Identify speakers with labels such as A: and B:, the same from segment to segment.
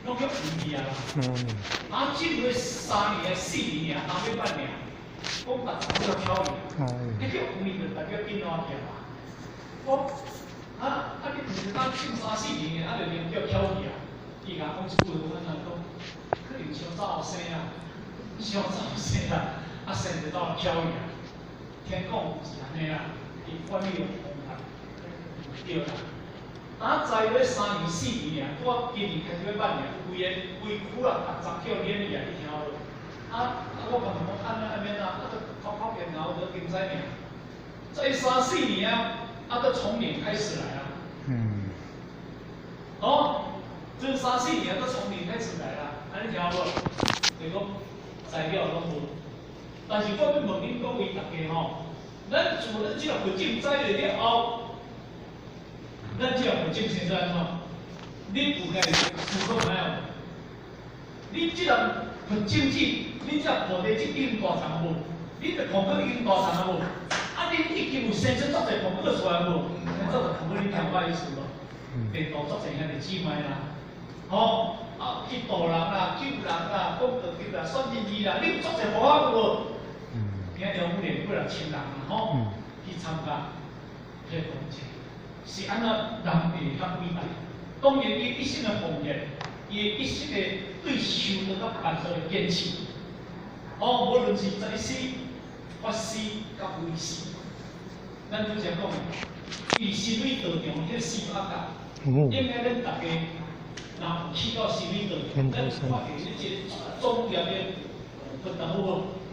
A: 拢叫毁去啊啦。啊，只过3年啊、4年尔，三尾摆尔，讲逐层都翘去啊。你叫毁就代表变怎去啊？讲啊啊！你毋是当种三四年的，啊，就连叫翘去啊？伊共我讲一句话，阮怎讲？可能傷早生啊，傷早生啊，啊生就走翘去啊。聽講是按呢啦，伊管理有方法，對啦。啊，在咧3年4年爾，拄仔今年開始欲挽爾，規个規區啊，逐層叫碾去啊，你聽無？啊啊！我問講按呢按免啊，啊，就口口電腦就經知爾。在三四年啊，啊，都從零開始來啊。哦，這三四年都從零開始來啦，按呢聽無？就講材料攏無，但是我欲問恁各位大家吼，咱自咱這個佛種栽落了後，咱這個佛種生做按怎？你有家己思考覓無？你這個佛種子，你這菩提子已經大叢無？你的蘋果已經大叢啊無？啊，你已經有生出足濟蘋果出來無？足濟蘋果，你聽我意思無？電動足濟兄弟姊妹啦，吼啊去度人啦、救人啦、講道理啦、宣真義啦，你有足濟方法無？今日五年幾若千人啦，吼，去參加彼個工程，是按怎人會較偉大？當然，伊一生的奉獻，伊一生的對修道佮辦道的堅持，哦，無論是在師、法師佮為師，咱拄才講，伊身為道場彼四百甲，應該恁大家若有去到身為道場，咱看見這個莊嚴的佛堂有無？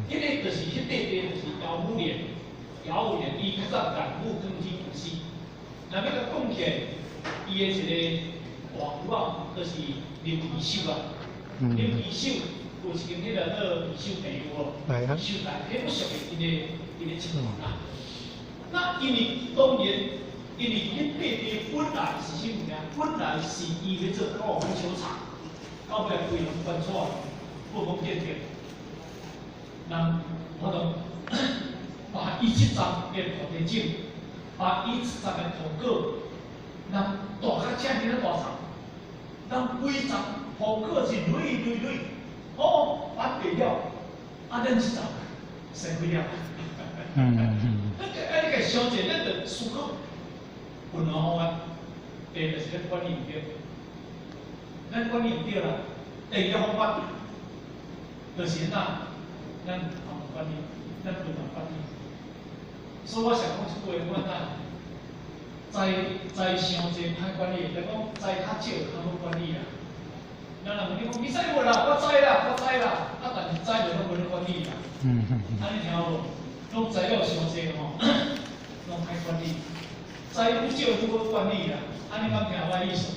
A: 彼個就是彼塊地，就是姚武連，姚武連伊較早感悟根基祖師，若欲共講起來，伊的一個大舅仔，就是劉義秀啊。劉義秀有一間彼個做義秀病有無？義秀大，彼不屬於𪜶的集團啦。那因為當然，因為彼塊地本來是啥物件？本來是伊欲做高爾夫球場，到尾規人關出來，不講建設。人我就把伊這層的菩提種，把伊這層的蘋果，人大較遮爾仔大層，人規層蘋果是累累累，哦，啊得了，啊咱這層生幾粒？咱個啊，你家想者，咱就思考問方法，第一就是咱管理毋對，咱管理毋對啦。第二個方法就是哪，咱毋管理，咱不能管理。所以我想講一句話，阮啊，知知傷濟歹管理，就講知較少較好管理啦。咱人問你講，你知無啦？我知啦，我知啦。啊，但是知就攏無咧管理啦。啊，你聽有無？攏知了傷濟吼，攏歹管理。知愈少愈好管理啦。按呢敢聽有我意思？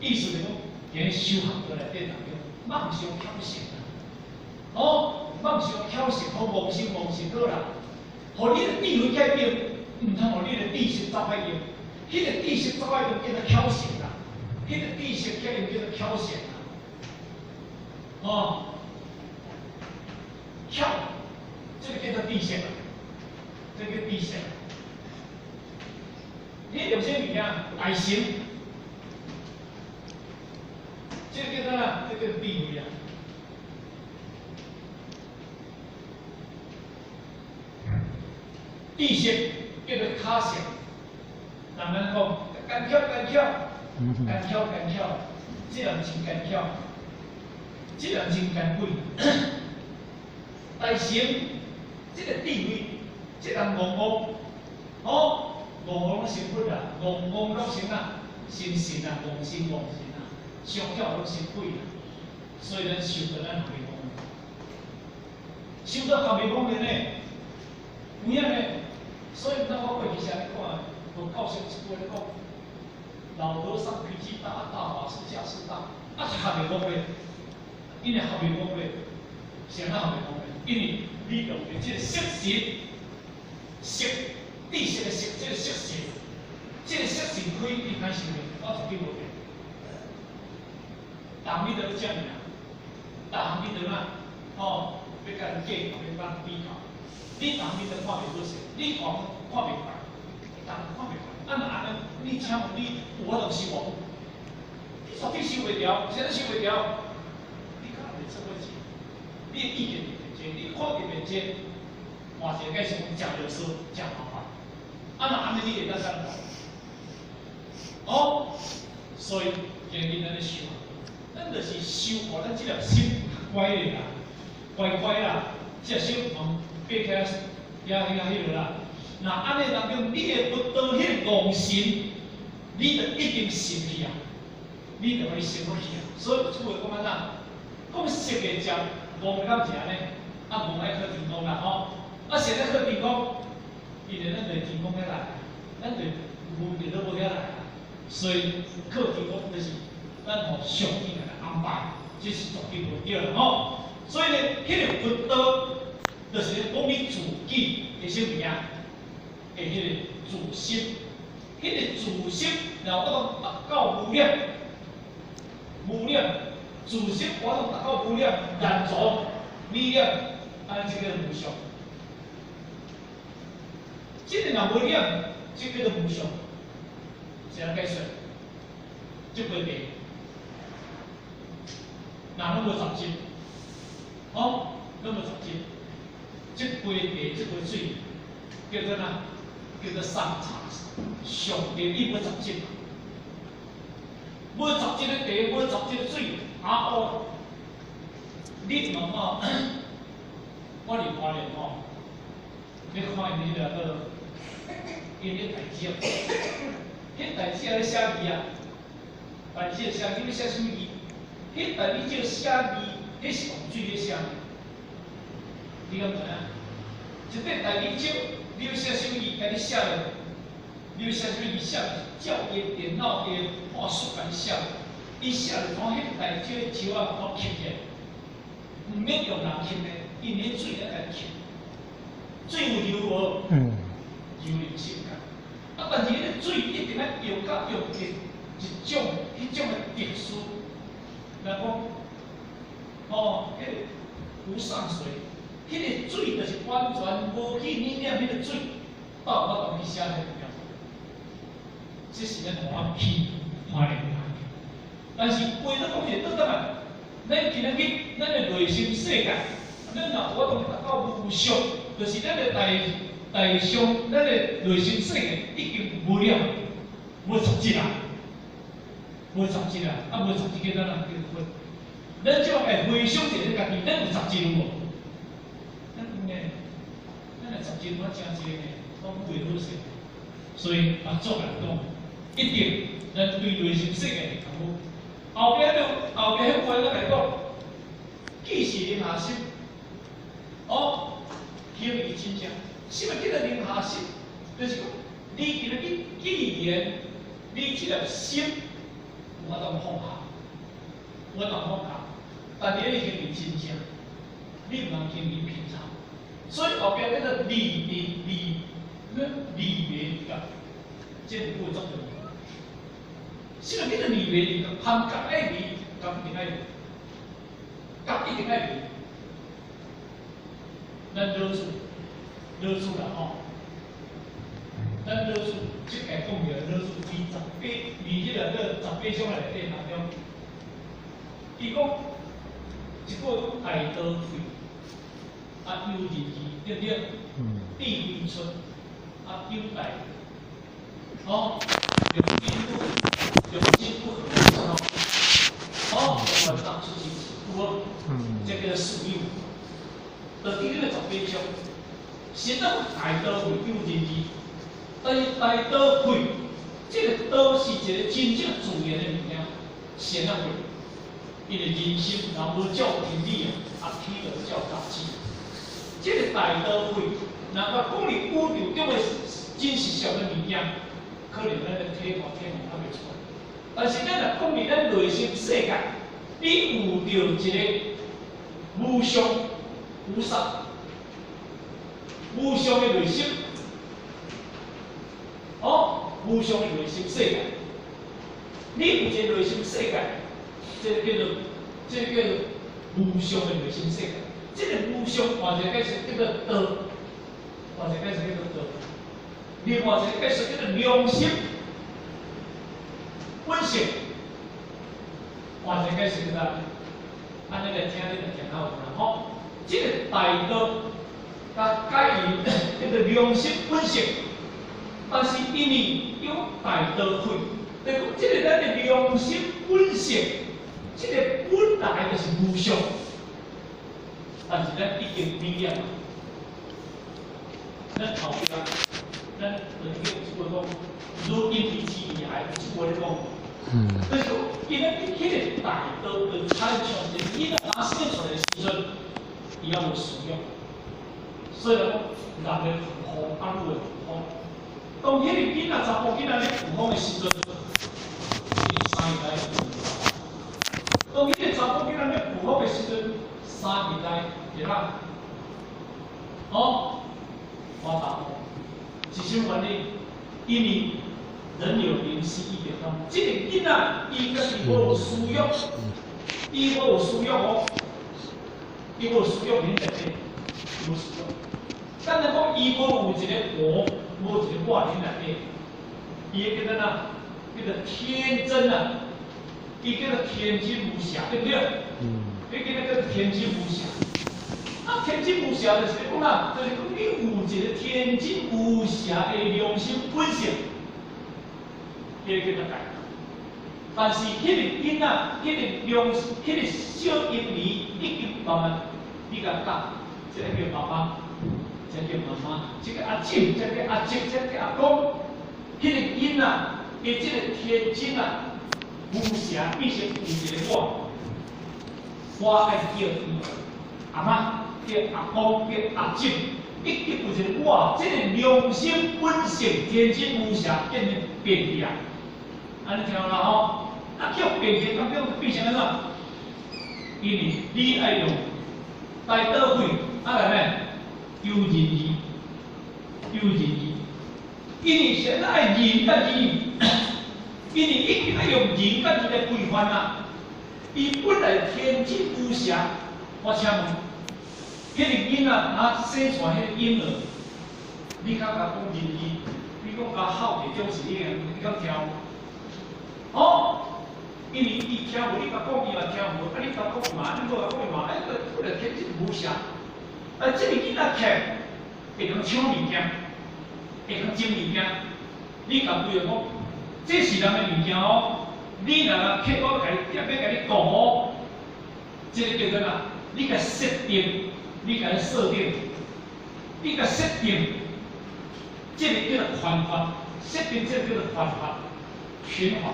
A: 意思就講，佇修學道內底當中，莫傷巧成啦。哦，莫傷巧成，好忘心忘心好啦。予你的智慧改變，毋通予你的知識走歹用。彼個知識走歹用叫做巧成啦。彼個知識起用叫做巧成啦。哦，巧，這個叫做知識啦，這個叫知識。你用啥物件？大成，這個叫做啥？這個叫智慧啊。知識叫做卡性，人咱講艱巧艱巧，艱巧艱巧，這人真艱巧，這人真艱鬼。大成，這個智慧，這人戇戇，哦，戇戇攏成佛啦，戇戇攏成啊，成神啊，戇心戇神啊，傷巧攏成鬼啦。所以咱修道咱也袂戇，修道也袂戇的呢，有影呢。所以當我過去時咧看，佛教上一句咧講，老和尚脾氣大，大法師架勢大，啊是合袂戇的，因為合袂戇的，是按怎合袂戇的？因為你用的這個色神，色知識的色，這個色神，這個色神開，你歹想的，我絕對無變。逐項你都欲遮爾，逐項你都哪，吼，欲共人計較，欲共人比較。你逐項你都看袂好勢，你看看袂開，逐項看袂開。啊若按呢，你請問你有法度修無？你煞去收袂牢，啥物收袂牢？你敢袂做过钱？你的意見會變濟，你看見變濟，換一個解釋講，誠著衰，誠麻煩。啊，若按呢你會當怎辦？哦，所以建議咱咧修，咱就是修予咱這粒心較乖的啦，乖乖啦，這粒心往爬起來，遐遐彼落啦。若按呢當中，你的佛道彼個戇心，你就一定生去啊，你就會生落去啊。所以有句話講按怎？講色會食，戇敢是按呢？啊，戇愛靠天公啦吼！啊，善愛靠天公，因為咱佇天公遐來，咱佇無佇都無遐來啊。所以靠天公就是咱予上天來安排，這是絕對無對啦吼。所以呢，彼個佛道就是咧講你自己的啥物件，的彼個自心，彼個自心，然後我講達到無染，無染，自心我講達到無染，難除你染，按呢這叫無相。這個若無染，這叫做無相。誰來解釋？這杯茶，若攏無雜質，哦，攏無雜質，這杯茶，這杯水，叫做啥？叫做上茶，上帝伊無雜質，無雜質的茶，無雜質的水，啊哦，你毋哦，我佇花蓮吼，你看𪜶彼個，𪜶咧大蕉，彼大蕉咧寫字啊，大蕉寫字，欲寫啥物字？彼大蕉寫字，彼是用水咧寫，你敢知影？一塊大蕉，你欲寫啥物字？共你寫咧，你欲寫啥物字？寫照伊電腦的話術共你寫，伊寫就講彼大蕉的蕉仔我吸起來，毋免用人吸的，因為水咧共吸，水有流無？嗯。有靈性㗎。啊，但是彼个水一定愛用甲用一一種，彼種的特殊，來講，哦，彼個無上水，彼個水就是完全無去染染彼個水，到有法度去寫彼個物件。這是咱予去花蓮。但是話閣講一個倒轉來，咱今仔日咱的內心世界，咱若有法度達到無相，就是咱的大大相，咱的內心世界已經無染，無雜質啊，無雜質啊，啊無雜質叫咱人叫佛。咱這會回想一下家己，咱有雜質有無？咱有呢，咱的雜質我誠濟呢，攏袂好勢。所以阿祖來講，一定咱對內心世界會較好。後壁就後壁彼關咱來講，記事靈下心，哦，行為真正，啥物叫做靈下心？就是講，你今仔日既然你這粒心有法度放下，有法度放下，但是你行為真正，你毋通行為偏差。所以後壁叫做離離離，離別離，這句足重要。啥物叫做離別離？含覺愛離，覺一定愛離，覺一定愛離。咱老子，老子啦吼，咱老子這個講起來，老子佇十八，佇這個叫十八章內底當中，伊講一個大道廢，啊有仁義，對不對？智慧出，啊有大，哦，良心不良心不合，哦，我當出真有無？這叫做四有。就佇這個十八章，實在大道廢有仁義，但是大道廢，這個道是一個真正自然的物件，善啊廢，因為人心若無照天理啊，啊天就照雜誌。這個大道廢，若講講佇宇宙中的真實上的物件，可能咱的體悟體悟較袂出來。但是咱若講佇咱內心世界，你有著一個無相無相、無相的內心，哦，無相的內心世界，你有一個內心世界，這個叫做無相的內心世界。這個無相換一個解釋叫做道，換一個解釋叫做道。另外一個解釋叫做良心、本性。換一個解釋啦，按呢來聽，你就聽較有啦吼。這個大道佮解伊叫做良心本性，但是因為有大道慧，就講這個咱的良心本性，這個本來就是無常，但是咱已經變了。咱後壁，咱曾經有一句講，如嬰兒之遺骸，有這句咧講。就是講，伊咧彼彼個大道就親像一個囡仔剛生出來的時陣，伊猶無思想，所以來講，男的父風，啊女的父風。當彼個囡仔查埔囡仔咧父風的時陣，伊3月內。當彼個查埔囡仔咧父風的時陣，3月內會啷？哦，發大風，是啥原因？因為人有靈犀一點通，這個囡仔伊家己無有思想，伊無有思想哦，伊無有思想，恁內底無思想。咱來講，伊無有一個我，無一個我佇內底，伊會叫做哪？叫做天真啊！伊叫做天真無邪，對不對？伊叫做天真無邪。啊，天真無邪就是講啦，就是講你有一個天真無邪的良心本性，彼個叫做大。但是彼個囡仔，彼個良，彼個小嬰兒已經慢慢你共教，這個叫爸爸，這個叫媽媽，這個阿姊，這個阿叔，這個叫阿公，彼個囡仔，伊這個天真啊，無邪變成有一個我，我愛叫伊阿媽，叫阿公，叫阿姊，已經有一個我，這個良心本性天真無邪變變去啊！按呢聽啦吼，啊叫變去，咁變變成按怎？因為你愛用大道慧，啊來咩？有仁義，有仁義。因為現在愛仁佮義，因為一定愛用仁佮義來規範啊。伊本來天真無邪，我請問，彼個囡仔啊生出來彼個嬰兒，你較共講仁義，你講共孝悌忠信，你敢聽無？哦，因為伊聽無，你共講伊嘛聽無，啊你共講嘛，你無共講伊嘛，哎，本來天真無邪，啊，這個囡仔起來會通搶物件，會通爭物件，你共規個講，這是人的物件哦，你若共客，我共你，欲共你告哦，這個叫做哪？你共設定，你共設定，你共設定，這個叫做權法，設定這個叫做權法，權法。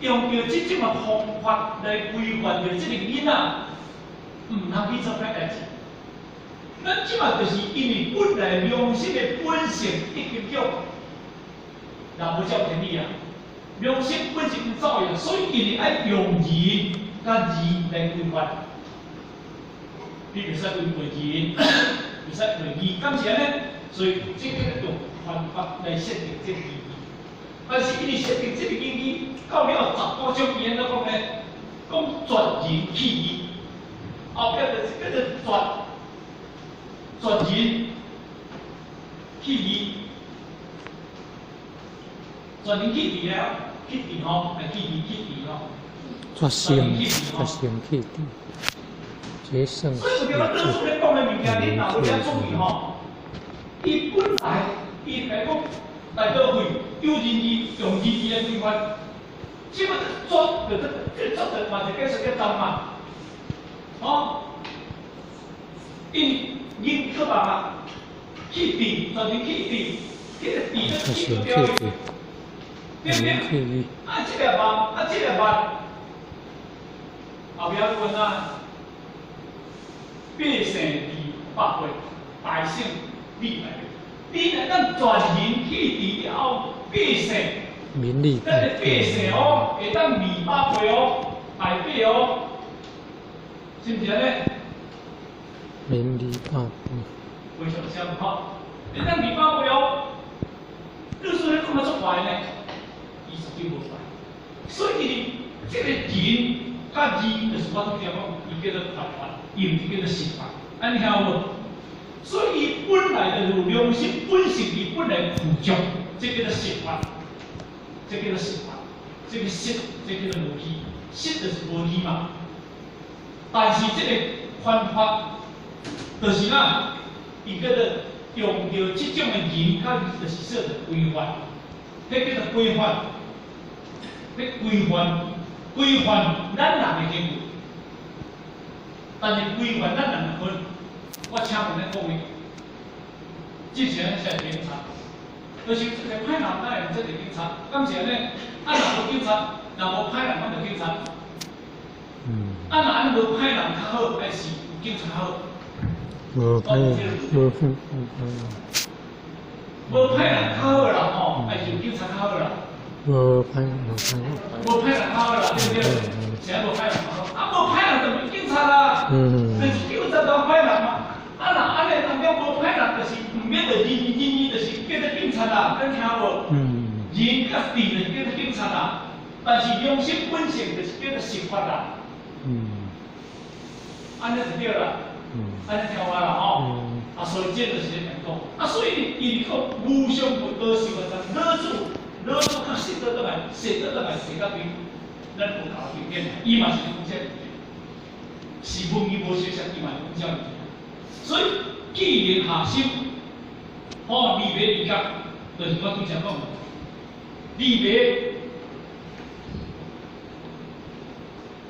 A: 用著這種的方法來規範著這個囡仔，毋通去做歹代誌。咱這馬就是因為本來良心的本性已經叫人無照天理啊，良心本性走去，所以伊愛用仁佮義來規範。你袂使違背仁，袂使違義，敢是按呢？所以這個用方法來設定這個義。但是因為設定這個義義，到了十五章伊按怎講呢？講絕仁棄義，後壁就是叫做絕絕仁棄義，絕仁棄義了，棄義吼，來棄義棄義吼。
B: 絕聖絕聖棄智，絕聖
A: 所以有條咱老師咧講的物件，你若無遮注意吼，伊本來伊來講大道會有仁義，用仁義來規範，這個絕就這這絕就嘛是解釋較重嘛，吼，因為仁去嘛，棄智，絕仁棄智，這個智咧棄掉，對不對？啊，這個萬，啊，這個萬。後壁閣問啊，百姓二百倍，百姓200倍。你若當絕仁棄智了後，百姓，咱的百姓哦，會當200倍哦，百倍哦，是毋是按呢？
B: 民200倍。
A: 非常相吼，會當200倍哦。你說你講得足快呢？伊實際無快，所以這個仁。佮義就是我拄才講，伊叫做佛法，伊毋是叫做實法，按呢聽有無？所以伊本來就是良心本性，伊本來具足，這叫做實法，這叫做實法。這個識，這叫做無記，識就是無記嘛。但是這個方法，就是哪，伊叫做用著這種的人，較就是說做規範，彼叫做規範，咧規範規範咱人的行為，但是規範咱人的魂。我請問咱各位，之前是警察，就是一个歹人，哪會用這個警察？敢是按呢？啊，若無警察，若無歹人，敢著警察？啊，若按呢無歹人較好，還是有警察好？
B: 無歹，無歹，
A: 無歹人較好啦吼，還是有警察較好啦？
B: 無歹，無歹。
A: 無歹人較好啦，對不對？啥無歹人較好？啊，無歹人就無警察啦。就是警察當歹人嘛。啊，若按呢當中無歹人，就是毋免著仁仁義，就是叫做警察啦，恁聽無？仁佮智就是叫做警察啦，但是良心本性就是叫做司法啦。按呢就對啦。按呢聽有啦吼。啊，所以這就是咧講。啊，所以伊講無上佛道是法，老子老子較實倒轉來，實倒轉來，實到對咱佛教經典，伊嘛是講這個，是文伊無學識，伊嘛是講這個。所以既然下心，吼，離別離覺，就是我拄才講的，離別，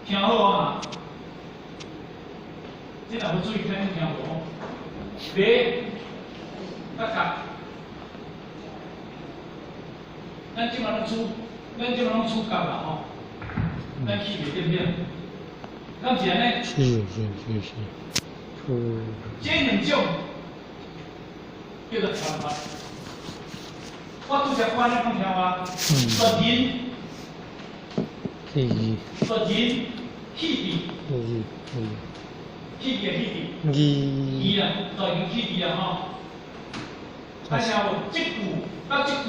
A: 聽好啊！這若無注意聽，你聽無？別，甲覺，咱這馬攏煮，咱這馬攏煮覺啦吼，咱去袂對不對？敢是按呢？
B: 是是是是。
A: 這兩種叫做傳法。我拄才講你講聽無？絕人，絕人氣質，氣質氣質，義啊，絕人氣質啊吼。啊，像有這句佮這句，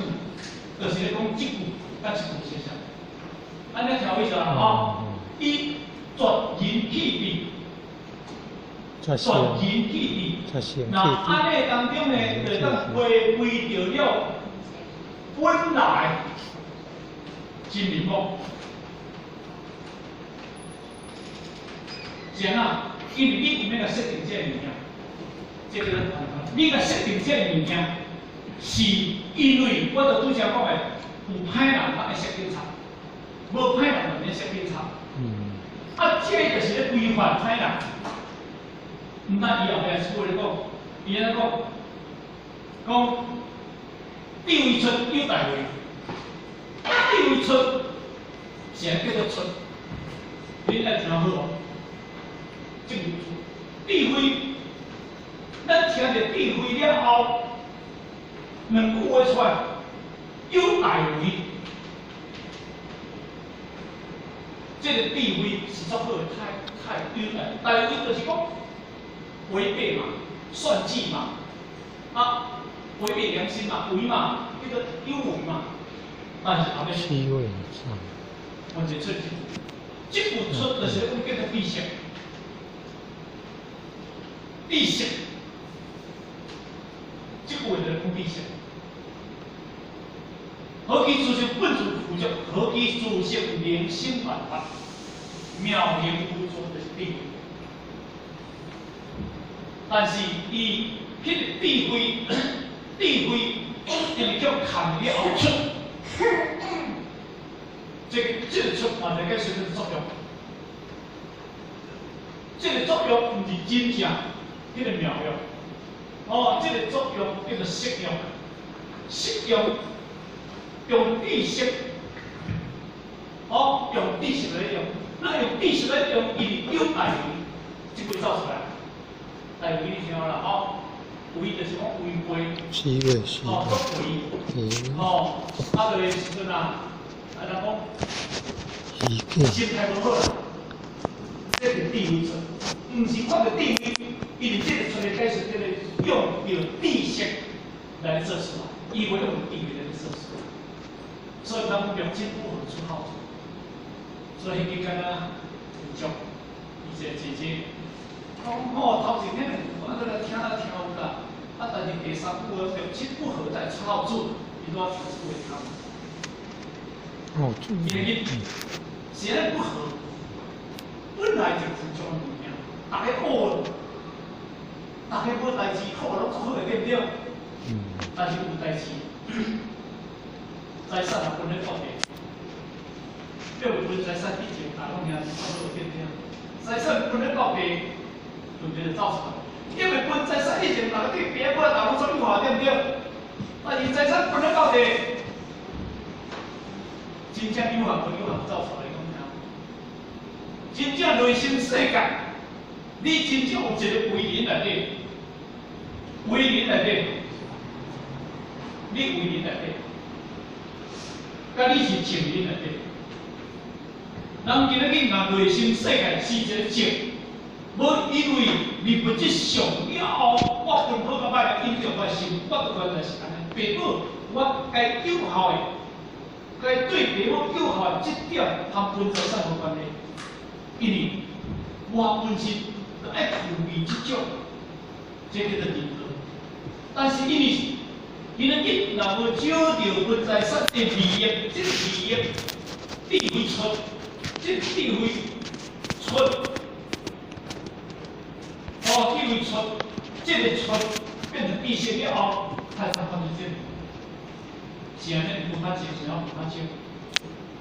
A: 就是咧講這句佮這句是啥？按呢聽有意思啦吼。伊絕人氣質。絕人氣質，那按呢當中呢，就當回歸著了本來真面目。是按怎？因為你毋免共設定這個物件，這個你共設定這個物件，是因為我就拄才講的，有歹人才會設警察，無歹人就免設警察。啊，這個就是咧規範歹人。毋但伊後壁是咧講，伊按怎講？講智慧出有大位，智慧出啥叫做出？恁愛聽好無？這個智慧，咱聽著智慧了後，兩句話出來，有大位。這個智慧是足好的，太太有大，大位就是講違背嘛，算計嘛，啊，違背良心嘛，違嘛，叫做有為嘛。但是後尾，完全出這句出就是講叫做知識，知識，這句話就是講知識。何其殊勝本自具足，何其殊勝明心萬法，妙明無盡就是智慧。但是伊彼個智慧，智慧因為叫看了後出，這個出嘛來解釋這個作用。這個作用毋是真正彼個妙用，哦，這個作用叫做色用，色用用知識，哦，用知識來用，那用知識來用，伊是有大位，這句走出來。大位你聽好啦，吼，為就是講違背，哦，作為，吼，啊，就時陣啊，啊，人講，心態無好啦，這是智慧出，毋是看著智慧，因為這個出來解釋這個用著知識來做事，伊無用智慧來做事，所以咱六親不和出孝子，所以彼間啊，有足，伊一個姐姐。講吼，頭前彼兩句我閣來聽啊聽有啦，啊，但是第三句話六親不和再出孝子，伊拄仔聽這句話聽。
B: 哦，
A: 是按呢不合，本來就有種物件，逐家學，逐家無代誌，好攏做好的，對毋對？但是有代誌，財產也分咧各地，叫分財產以前，大攏聽好對毋對？財產分咧各地，問題就走出來。因為分財產以前，逐家對爸母大攏做有效，對毋對？但是財產分咧各地，真正有效無有效走出來，講聽。真正內心世界，你真正有一個為人內底，為人內底，你為人內底，佮你是情人內底。人今仔日若內心世界是一個靜，無因為你物質上了後，我分好甲歹來影響我的心，我都原來是按呢。爸母，我該有效的，該對爸母有效的這點，和分財產無關係。因為我本身就愛具備這種，這叫做人格。但是因為今仔日若無少著分財產的利益，這個利益智慧出，這個智慧出，哦，智慧出，這個出變成意識了後，才會發生這個。是按呢，無較少，是按無較少。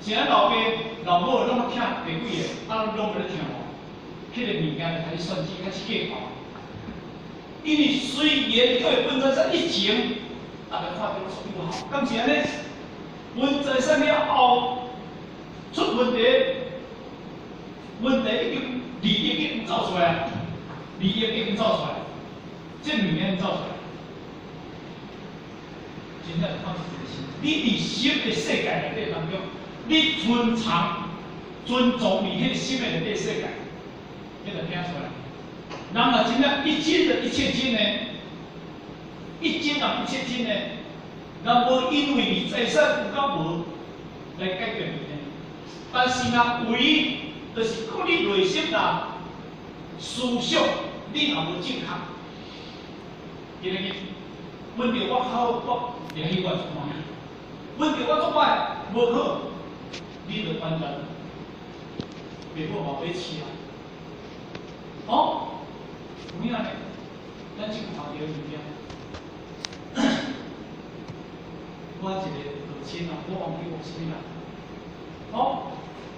A: 是按老爸老母攏疼爸幾个，啊，攏無咧疼我，彼個物件就開始算計，開始計較。因為雖然叫伊分財產以前，逐家看著攏屬於好，敢是按呢？分財產了後出問題，問題已經利益已經走出來，利益已經走出來，這物件走出來，真正看是一個心。你佇心的世界內底當中，你存藏、尊重佇彼個心的內底世界，彼個聽出來。人若真正一真就一切真的，一真啊一切真的，人無因為你財產有甲無來改變伊呢。但是若為，就是講你內心若思想，你若無正確，今日問著我好，我聯繫我就歡喜；問著我做歹無好，你就完全爸母嘛欲飼啊。哦，有影呢？咱這個看著物件，我一個老親啊，我忘記我啥物人。哦，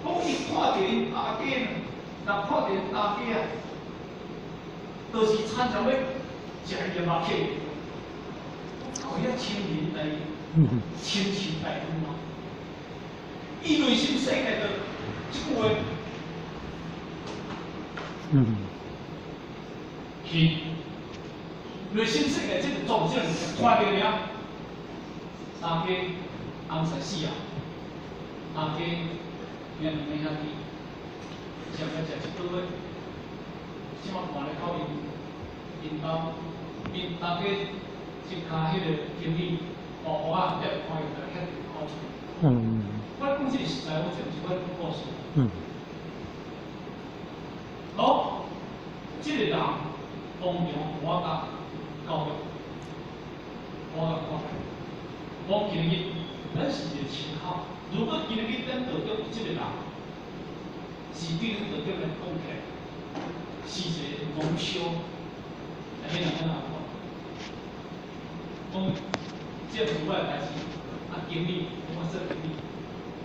A: 講伊看著𪜶大家，若看著𪜶大家啊，就是親像欲食伊的肉體。有遐親人來親情待遇嘛？伊內心世界就這句話。是，內心世界這個壯這個看著爾，大家翁婿死啊，大家兄弟兄弟，上個食一個月，這馬看咧靠𪜶𪜶兜，𪜶大家一跤彼個經理烏烏仔，才看伊來遐哭出來。我講這個實在，我這毋是我講故事。好，這個人當場我共教育，我共看，我今日咱是一個參考。如果今日咱道中有這個人，是對咱道中來講起來，是一個蒙羞。啊，彼人按怎講？講這毋是我的代誌，啊，經理，我做經理，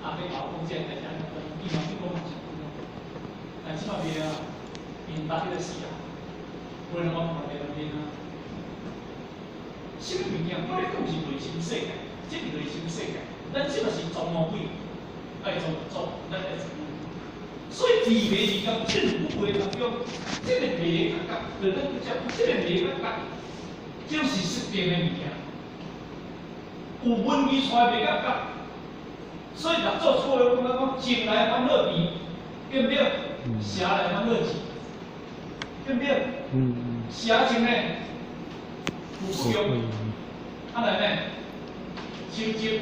A: 啊，欲共我講這個代誌，伊嘛對我嘛是安怎？但這馬袂啊，𪜶爸彼個死啊，有人我看佇內面啊。啥物物件？我咧講是內心世界，這是內心世界。咱這嘛是裝魔鬼，愛裝就裝，咱愛怎樣？所以佇迷二甲正不話當中，這個迷甲覺，就咱講這個迷甲覺，就是設定的物件。有文字出來迷甲覺，所以六祖出來講講，情來煩惱變，對毋對？邪來煩惱止，對毋對？邪情呢，有不用，啊來呢，清淨。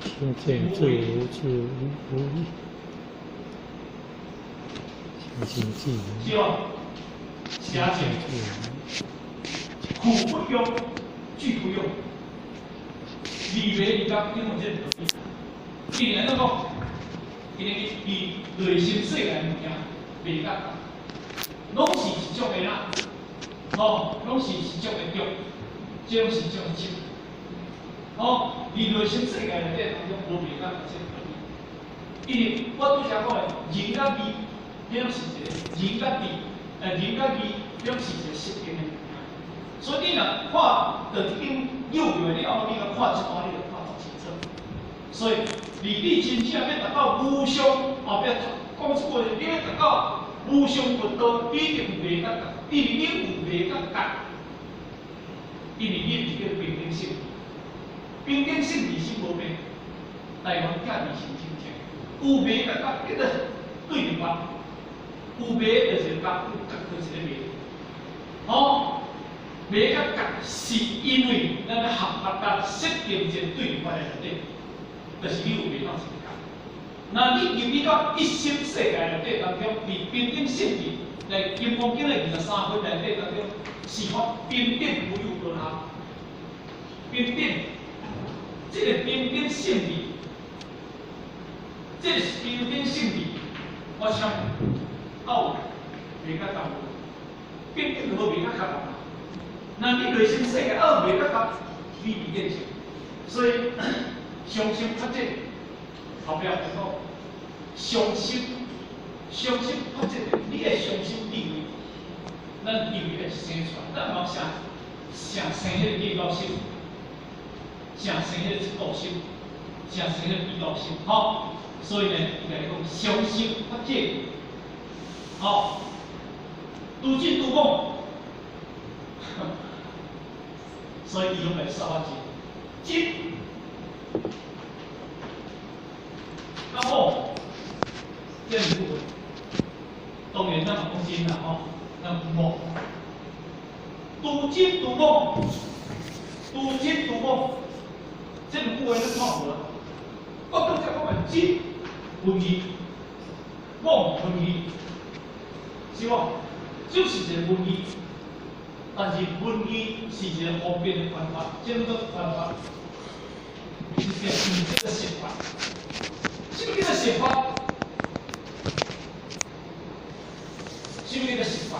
B: 清淨自無自無無清淨自
A: 是哦，邪情，苦不用，聚不用，二迷二觉，你讲這個道理。伊按怎講？因為伊內心世界物件迷覺，攏是一種的啦，吼，攏是一種的著，這種是一種的執。吼，佇內心世界內底當中無迷覺這個道理。因為我拄才講的仁佮義，彼種是一個仁佮智，仁佮義，彼種是一個適應的物件。所以你若看到這間幼兒了後，你若看一段，你就看足清楚。所以，離你真正欲達到無上，後壁講出話，你欲達到無上佛道，你一定有迷佮覺，因為你有迷佮覺，因為你是叫平等性，平等性理心無變，台灣寄理心清淨，有迷佮覺叫做對立法，有迷就是覺，有覺就是咧迷，吼，迷佮覺是因為咱咧合法甲設定一個對立法的內底。就是你有迷當是覺，那你入去到一心世界內底當中，佇平等性智來《金剛經》的23分內底當中，是法平等無有高下，平等，這個平等性智，這個是平等性智，我想有迷佮覺無？平等就無迷佮覺嘛。那你內心世界有迷佮覺，你佇現成，所以。相心法者，後壁就講相心，相心法者，你會相心地位，咱地位會生出來，咱嘛想想生彼個計較心，想生彼個嫉妒心，想生彼個比較心，吼。所以呢，伊共你講相心法者，吼，拄真拄妄，所以伊攏來說法者，真。啊妄，這兩句話，當然咱嘛講真啦吼，咱妄，拄真拄妄，拄真拄妄，這兩句話你看無啊？我拄才講的真文字，妄文字，是無？就是一個文字，但是文字是一個方便的方法，這叫做方法，是這是這個說法。什麼叫做說法？什麼叫做說法？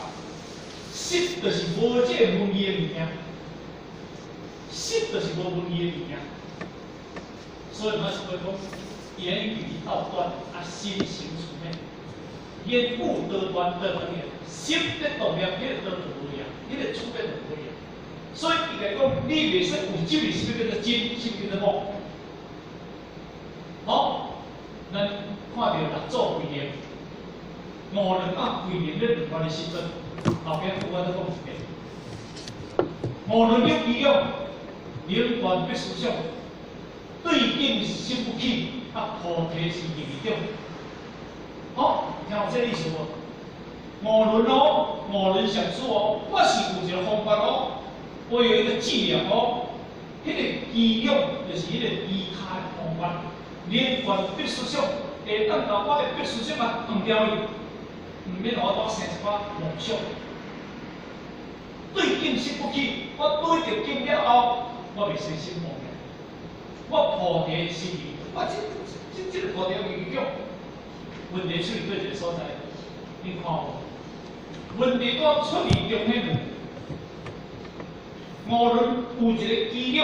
A: 實就是無這個文字的物件，實就是無文字的物件。所以我是會講，言語道斷，啊，心行處滅，言語道斷，道斷的，心咧動念，彼個道就無影，彼個處變就無影。所以伊來講，你袂使有執著，什麼叫做真，什麼叫做妄？好，咱看著六祖歸零，五輪啊歸零咧兩關的時陣，後壁我再講一遍。五輪有幾種？能斷別思想，對境心不起，啊，菩提是入種。好，聽有這個意思無？五輪哦，五輪禪師哦，我是有一個方法哦，我有一個伎倆哦，彼個伎倆就是彼個依靠的方法。能斷別思想，會當共我的別思想啊斷掉去，毋免予我多生一寡妄想。對境心不起，我對著境了後，我袂生心妄念。我菩提心意，我這個菩提有影響。問題出佇佗一個所在？你看無？問題都出佇中間去。五輪有一個伎倆，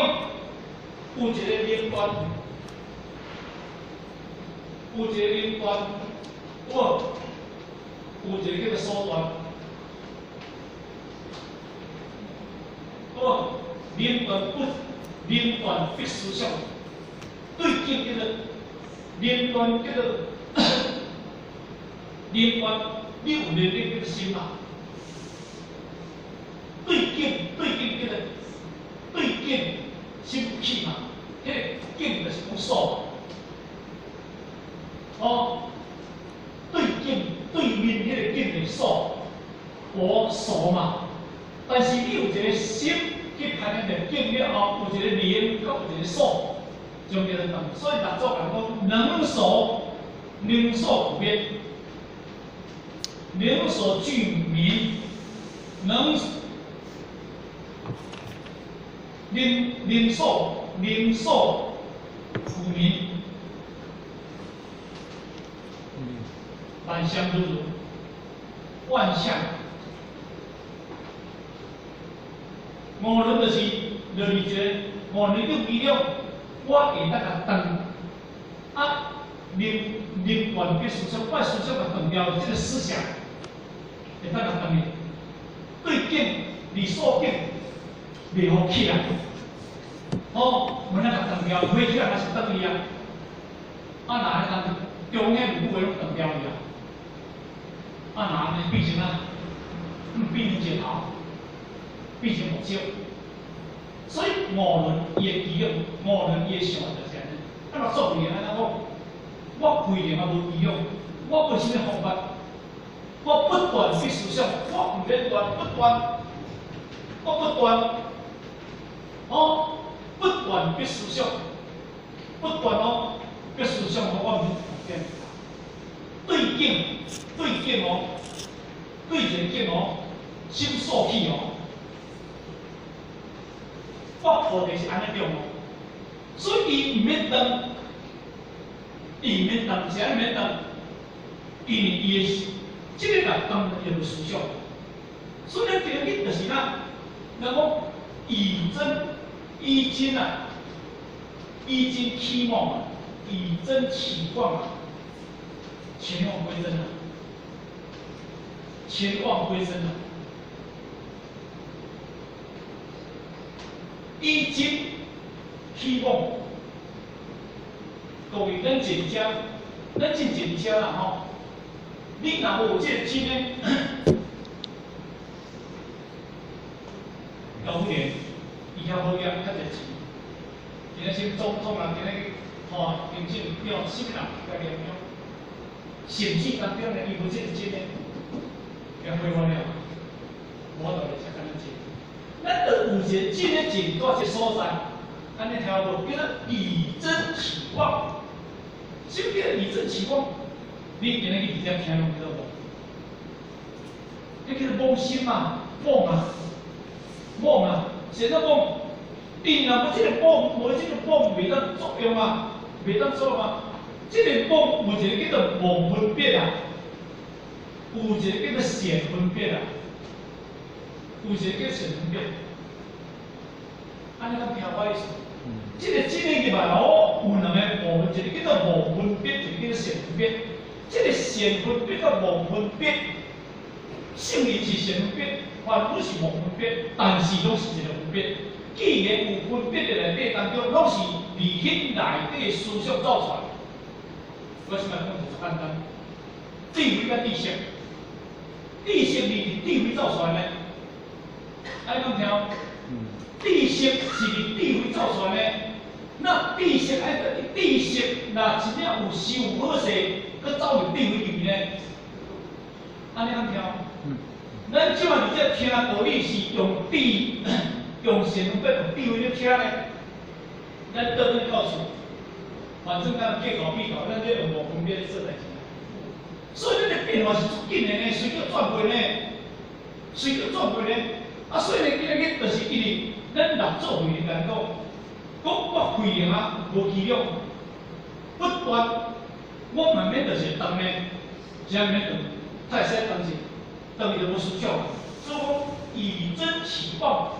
A: 有一個能斷。有一個能斷，有有一個叫做所斷，有能斷不能斷別思想，對境叫做能斷叫做能斷，你有能力叫做心嘛？對境對境叫做對境心不起嘛？彼個境就是講所。哦，對境對面彼個境的所，我所嘛。但是你有一個心去攀緣著境了後，有一個能，閣有一個所，將叫做斷。所以六祖講講能所，能所不變，能所俱泯，能能能所能所苦名，萬象如如，萬象。五輪就是落去一個五輪叫機量，我會當共斷，啊，能能斷別思想，我思想共斷掉，這個思想會當共斷去，對境離所境袂予起來，哦，毋通共斷掉，飛起來還是斷去啊？啊，若彼當中間有久攏斷掉去啊？啊，若按呢變成啊，變成石頭，變成木石。所以五輪伊的記憶，五輪伊的想法就是按呢。啊，若做慧能按怎講？我慧能也無記憶，我無啥物方法，我不斷去思想，我毋免斷，不斷，我不斷，哦，不斷去思想，不斷哦，去思想，我毋免。對境，對境哦，對一个境哦，心所起哦。我菩提是按呢種哦，所以伊毋免斷，伊毋免斷，是按呢免斷，因為伊的這个若斷，伊就無思想。所以咱今日就是哪，人講以真以真啊，以真起妄啊，以真起妄啊，前妄歸真啊，前妄歸真啊。以真起妄，各位，咱坐遮，咱真坐遮啦吼。你若無這個真呢？高富蓮，伊遐好額較濟錢，今仔先總統啊，今仔去吼行政長，啥物人共連長，甚至當中呢，伊無這個真呢，也揮發了，無法度來遮敢若坐。咱著有一個真的靜住這所在，按呢聽無？叫做以真起妄。什麼叫以真起妄？你今日去佇遮聽攏叫做妄？彼叫做妄心啊，妄啊，妄啊，啥叫妄？伊若無這个妄，無這个妄，袂當作用啊，袂當作用啊。這个妄有一個叫做妄分別啊，有一個叫做顯分別啊，有一個叫顯分別。按呢敢聽我意思？這个真的入來哦，有兩个部分，一个叫做妄分別，一个叫做顯分別。這个顯分別佮妄分別，聖人是顯分別，凡夫是妄分別，但是攏是一个分別。既然有分別的內底當中，攏是內心內底思想走出來。我先來講就簡單，智慧佮知識，知識是佇智慧走出來的，愛講聽。知識是佇智慧走出來的，那知識愛得知識，若真正有修好勢，閣走入智慧入面呢？按呢敢聽？咱這擺佇遮聽道理是用智、用善分別、用智慧咧聽呢。咱倒轉到厝，反正咱計較比較，咱這用無分別咧做代誌。所以咱的變化是足緊的呢，隨叫轉過呢，隨叫轉過呢。啊，所以呢，今日就是因為咱六祖慧能講，講我慧能啊，無氣量，不斷，我慢慢就是斷呢，真免斷，太使斷是，斷伊就無思想。所以講以真起妄，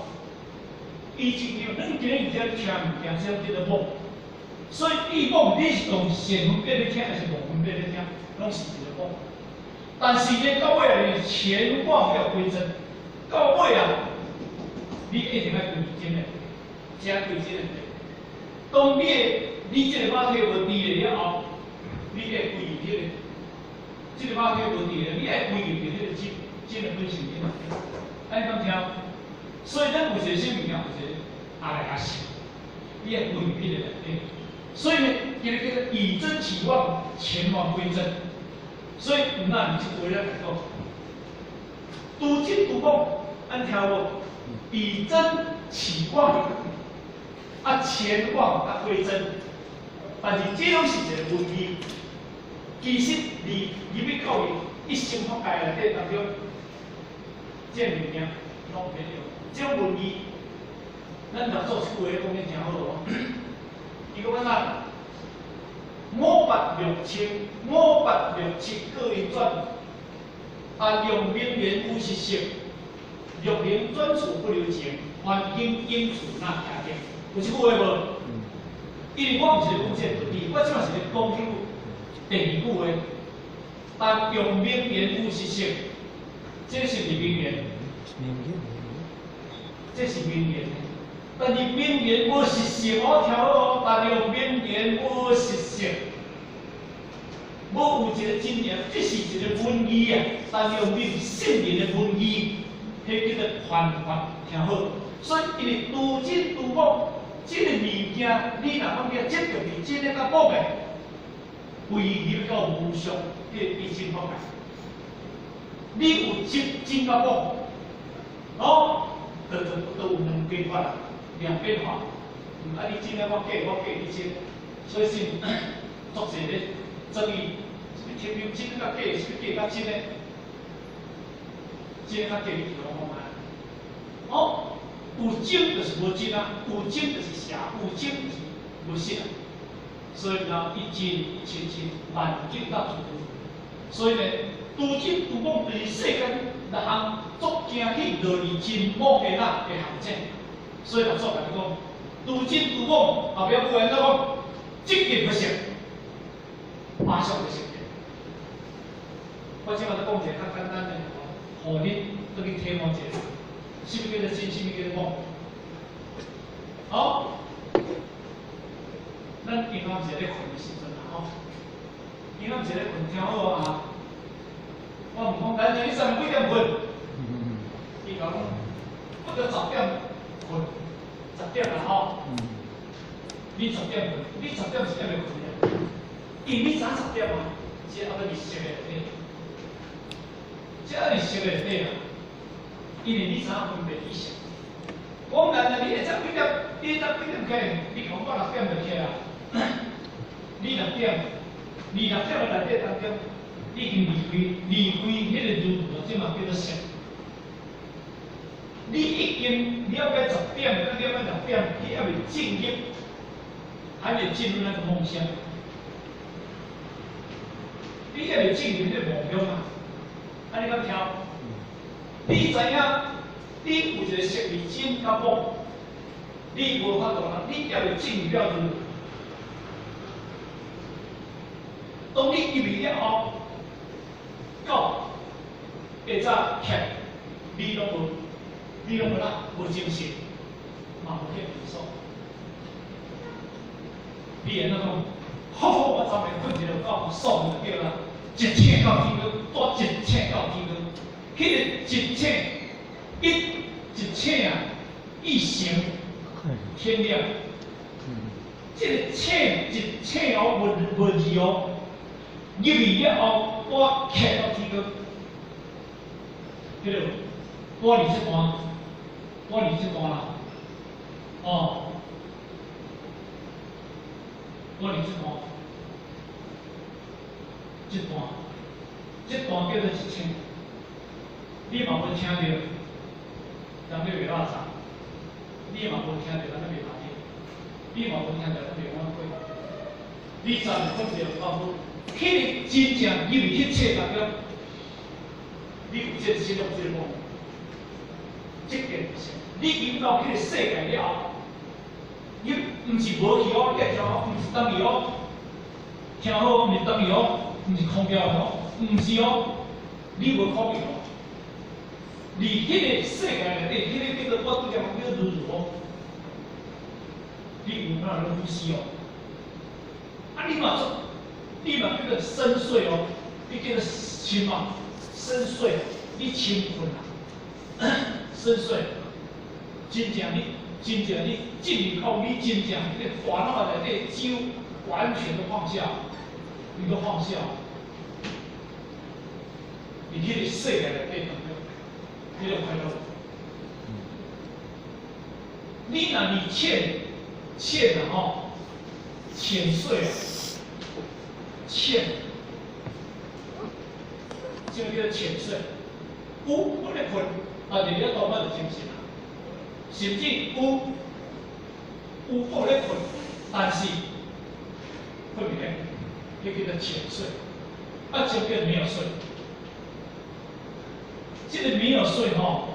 A: 以真起妄，咱今日佇遮聽物件，這叫做妄。所以以妄，你是用善分別咧聽，還是妄分別咧聽，攏是一个妄。但是呢，到尾啊，前妄要歸真，到尾啊，你一定愛歸真的，才歸真的。當你的你這个肉體無佇了後，你愛歸入彼个，這个肉體無佇了，你愛歸入佇彼个真真的本性裡面。按呢講聽，所以咱有一個啥物件，有一個阿賴耶識，你愛歸入彼个內底。所以呢，這個叫做以真起妄，前妄歸真。所以毋那這句話咧講，獨真獨妄，按聽無？以真起妄，啊前妄啊歸真，但是這攏是一個文字。其實離入去到一生法界內底當中，這個物件攏袂用，這種文字，咱六祖一句話講得誠好哦。伊講按怎？五八六七，五八六七各一轉，但用名言有實性，若能轉處不留情，歡喜應處那徛定。有這句話無？因為我毋是咧講這個道理，我這馬是咧講彼句第二句話。但用名言有實性，這是毋是名言？這是名言。但是名言無實性，我聽好哦。但用名言無實性，無有一個真言，這是一個文字啊。但用名聖人的文字，彼叫做傳法，聽好。所以，因為除真除妄，這個物件，你若講叫執著佇真的佮妄的，歸入到無常，彼個一真法界。你有執真佮妄，哦，就有兩邊法啦，兩邊法。啊，你真的我假，我假你真，所以是足濟咧爭議，啥物天命真佮假，啥物假佮真的，真佮假你聽我講啊。哦，有真就是無真啊，有真就是邪，有真就是無實啊。所以呢，一真一切真，萬境到處都。所以呢，除真除妄就是世間六項足驚去落佇真妄的那的陷阱。所以六祖共你講，除真除妄，後壁有人怎講？即見不成，馬上就成。我這馬咧講一個較簡單的，予恁轉去體悟一下，啥物叫做真，啥物叫做妄？好，咱平常時咧睏的時陣啦，吼，平常時咧睏，聽好啊！我毋講，咱你上幾點睏？伊講，我著十點睏，十點啦吼。你十點睏，你十點是點會睏的？因為你早十點啊，這猶閣佇熟的內底，這猶佇熟的內底啊。因為你早分辨意識。講難啊，你會早幾點？你會早幾點起來？你講我6點就起來。你六點，你六點的內底當中，你已經離開離開彼個如如，這嘛叫做熟。你已經了解十點，佮了解六點，你猶未進入，還未進入那個夢鄉。你猶未進入彼個夢鄉啊？啊，你敢聽？你知影？你有一個識別真佮妄，你無法度啦，你猶未進入了如。當你入去了後，到下早起來，你攏無，你攏無啦，無精神，嘛無彼個元素。你會怎講？好好，我昨暝睏一個夠爽就對啦，一醒到天光，拄一醒到天光，彼個一醒，一一醒啊，一醒天亮。這個醒一醒哦，無無字哦。入去了後，我起到天光，對無？我佇這段，我佇這段啦，哦，我佇這段，這段，這段叫做一醒。你嘛無聽著，人咧賣肉粽，你嘛無聽著人咧賣肉丁，你嘛無聽著人賣碗粿，你昨暝睏著夠好。彼個真正入去彼切當中，你有這個心有這個夢，這件事，你入到彼個世界了後，你毋是無去哦，你聽哦，毋是等於哦，聽好，毋是等於哦，毋是空掉的哦，毋是哦，你無可能哦。佇彼個世界內底，彼個叫做我拄才講叫如如哦，你有哪咧呼吸哦？啊，你嘛做。你嘛叫做深邃哦，你叫做深啊，深邃，你深睏啊，深邃，真正你，真正你進入到你真正彼個煩惱內底，就完全都放下，你都放下，佇彼個世界內底當中，彼個快樂。你若佇淺淺啊吼，淺睡啊。淺，這個叫做淺睡。有，我咧睏，但是你當我就精神啊。甚至有，有够咧困，但是困袂咧，彼叫做浅睡，啊，这叫没有睡。这个没有睡吼，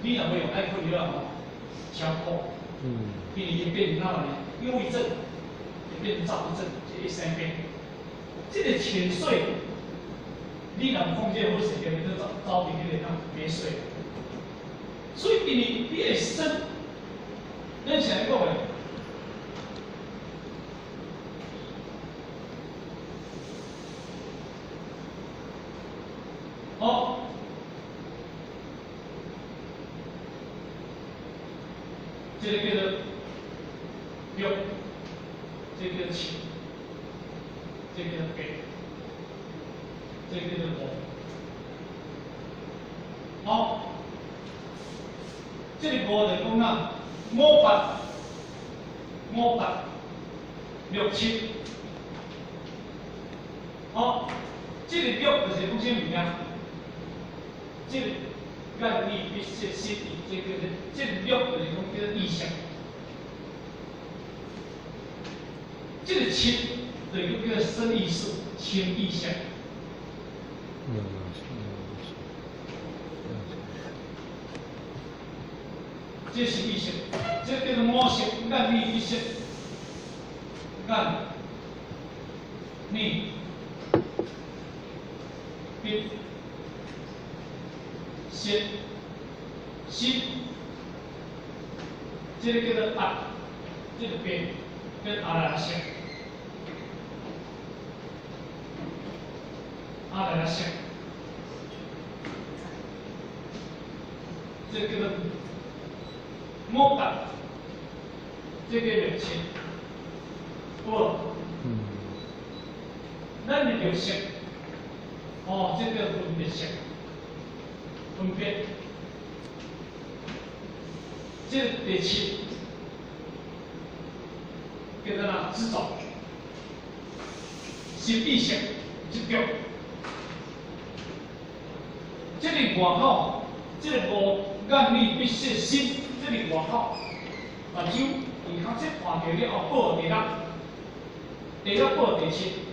A: 你若欲用爱困了吼，超苦。因为伊变哪呢？忧郁症，会变躁郁症，这会生病。这个浅睡，你若无控制好时间，你就走走伫彼个哪没睡。所以因为你的身，咱是按呢讲的。哦，这个叫做六，这个叫七，这个叫八，这个叫做五。好，这个五就讲啊，五八、五八、六七。好，这个六就是讲啥物件？这个眼耳鼻舌身意，这个这个六就是讲叫做意识。这个七就是叫做身意识、心意识。这是意识，这叫做五识，眼耳鼻舌，眼耳鼻舌心，这个叫做阿，这个变叫阿赖耶识，阿赖耶识，这个叫做五八，这个六七，有。咱的六识，哦，这个分别识，分别，这个第七，叫做哪？执着，心意识执着。这个外口，这个五眼耳鼻舌身，这个外口，目睭、耳孔，这看到了后，报第六，第六报第七，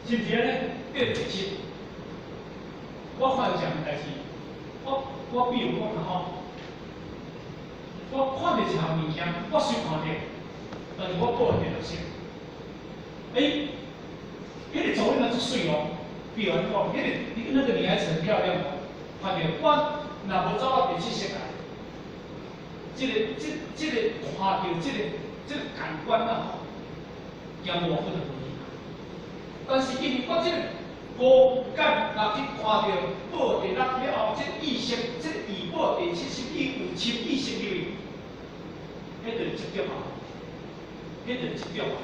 A: 是毋是按呢？变第七。我看到一项代志，我比如讲啦吼，我看到一项物件，我虽看著，但是我报第六识。欸，彼个查某囡仔足媠哦，比如按呢讲，彼个那个女孩子很漂亮哦，看著我若无走到第七识来，这个看著这个感官啊吼，惊无可能无去。但是因为我这个五感若去看著报第六了后，这个意识，这个已报第七识，伊有深意识入去，彼就是执著啊，彼就是执著啊。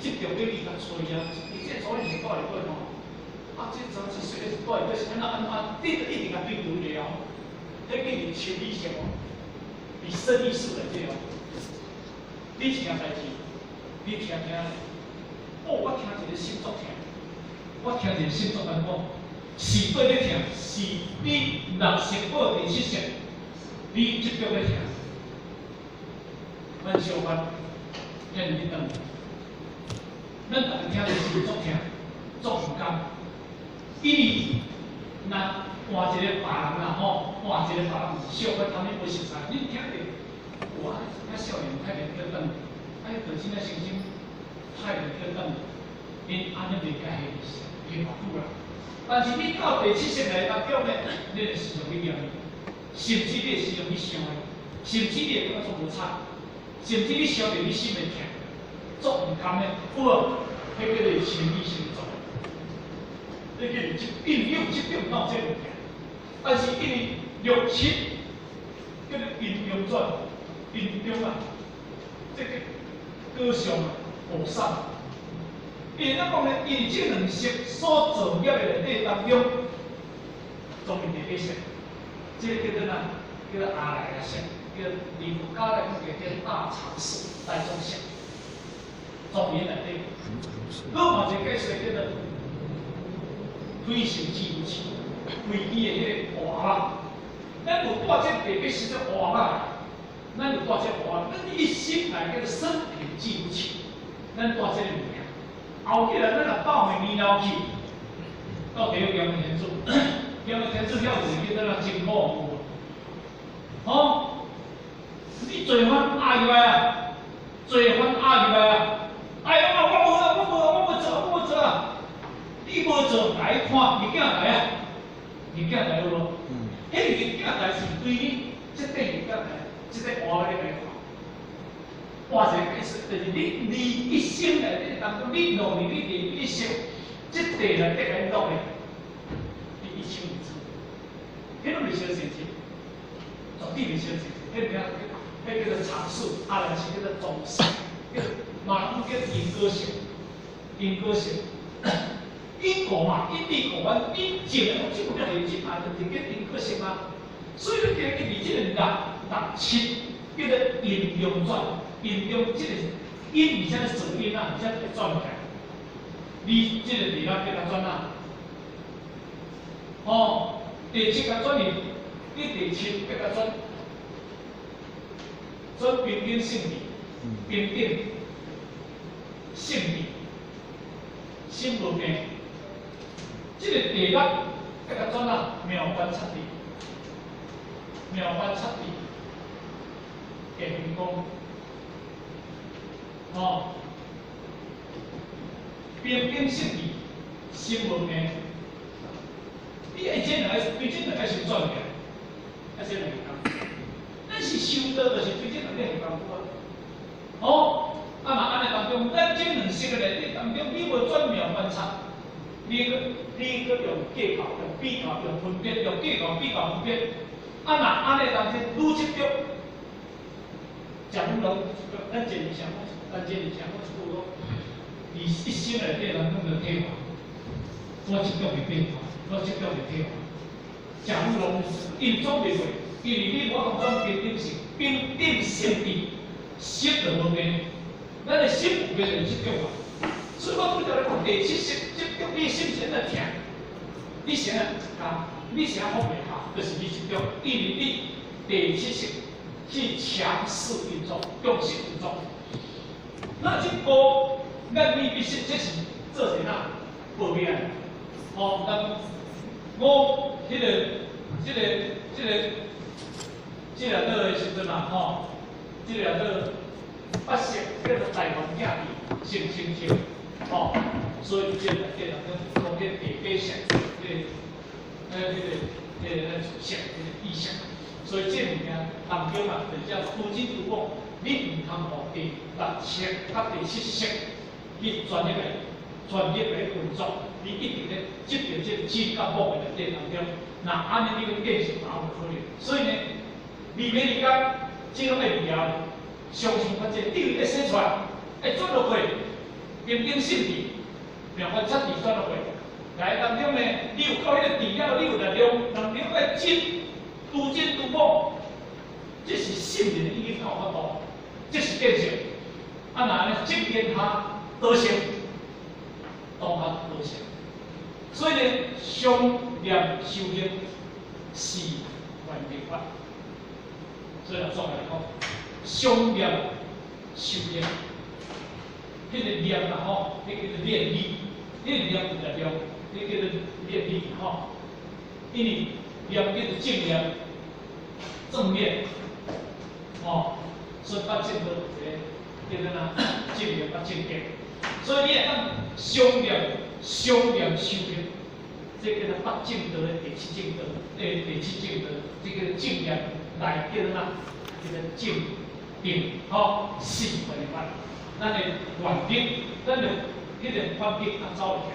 A: 执著要伊共揣啊，伊这个查某是住伫佗吼，啊，这查某这细个是住伫佗是按怎按怎，你就一定共对对了，彼叫做深意识哦，伫身意识内底哦。你一件代志，你听听，哦，我听一个心足疼，我听一个心足难过，是对咧疼，是你六识报第七识，你执著咧疼，咱相反，咱入去转。咱逐个听著是足疼，足毋甘，因为若换一个别人啦吼，换一个别人是小可贪你无熟似，你听著，哇，遐少年太连叫转，啊，彼就真正成心太连叫转，𪜶按呢袂该彼偌久啦。但是你到第七识来当中呢，你会时常去念，甚至你会时常去想的，甚至你会感觉足无彩，甚至你想著你心会疼。足毋甘的，有无？彼叫做深意识做，彼叫做执，因为你有执著哪有这物件？但是因为六七叫做阴阳转，阴中啊，这个果相啊，和尚。因怎讲呢？因为这两识所造业的内底当中，总是第八识，这个叫做哪？叫做阿赖耶识，叫离佛家来讲叫做大藏识、大众识。庄严内底，阁嘛一个解释叫做飞行自由器，飞机的彼个活仔，咱有带这第八识这活仔，咱有帶這個活，咱一生來叫做生平記不清，咱帶這個物件。後起來，咱若百歲年老去，到地獄閻魔天主，閻魔天主了就是叫做真苦有無？吼，你罪犯壓入來啊，罪犯壓入來啊！哎呀，我無啊，我無，我無做，我無做啊！你無做，來看物鏡台啊，物鏡台有無？彼個物鏡台是對你這塊物鏡台，這個活咧來看。活一個意思，就是你一生內底當中，你落去你伫一生，這塊內底來落的，你一清二楚。彼攏袂相信是，絕對袂相信。彼名，彼叫做常數，啊，若是叫做總數，叫嘛攏叫因果性，因果性。因果嘛，因地果緣，因種的，這個叫累積嘛，就是叫因果性啊。所以你今日伫這個六六七，叫做陰陽轉，陰陽這個陰而且做因啊，而且會轉起來。你這個第六叫它轉啊？哦，第七個轉去，你第七叫它轉，轉平等性智，平等性智，心無病。這個第六叫它轉啊？妙觀察智，妙觀察智，加分講，哦，平等性智，心無病。你愛這兩個，對這兩個先轉起來，愛這兩個功夫。咱是修道，就是對這兩個下功夫啊。哦，啊嘛按呢當中，咱這兩式的內底當中，你無轉妙觀察，你閣用計較、用比較、用分別、用計較、比較、分別，啊若按呢當中愈執著，食飯攏咱前日想講，咱前日想講一句講，伊一生內底人攏著退化，我執著袂變化，我執著袂退化。食飯攏因轉袂過，因為你無法度轉平等性，平等性智，心就無變，咱的心有變就是執著嘛。所以我拄才咧講第七識執著，你心是按怎疼？你啥啊？你啥放袂下？就是你執著，因為你第七識去強勢運作，強勢運作。那這個咱未必是這是做啥啊？報名。哦，咱我彼個、這個、這個、這個倒的時陣啊，吼，這個倒八識叫做大圓鏡智性清淨，吼，所以這個內底人講講這個第八識，這個、那、這個、這個、那識，這個意識。所以這物件當中啊，就叫拄真拄講，你毋通予第六識佮第七識去專一來、專一來運作，你一直咧執著這個真佮妄的內底當中，若按呢你欲見性嘛無可能。所以呢，離迷離覺，這攏會離啊，相信法則，等於會生出來，會轉落去，平等性智，妙觀察智轉落去。來當中呢，你有夠彼個智了，你有力量，能量愛真，拄真拄妄，這是聖人已經到法度，這是見性。啊，若按呢正見下得勝，當下得勝。所以呢，相念修行是願力法。所以來總來講，相念修行，彼個念啊吼，彼叫做念力，彼個念有力量，彼叫做念力吼。因為念叫做正念、正念，吼，所以八正道有一個叫做哪？正念佮正見。所以你會當相念、相念修行，這叫做八正道的第七正道，第七正道，這叫做正念來叫做哪？叫做正定，吼，四願力法。咱的願力，咱的彼個環境啊走會起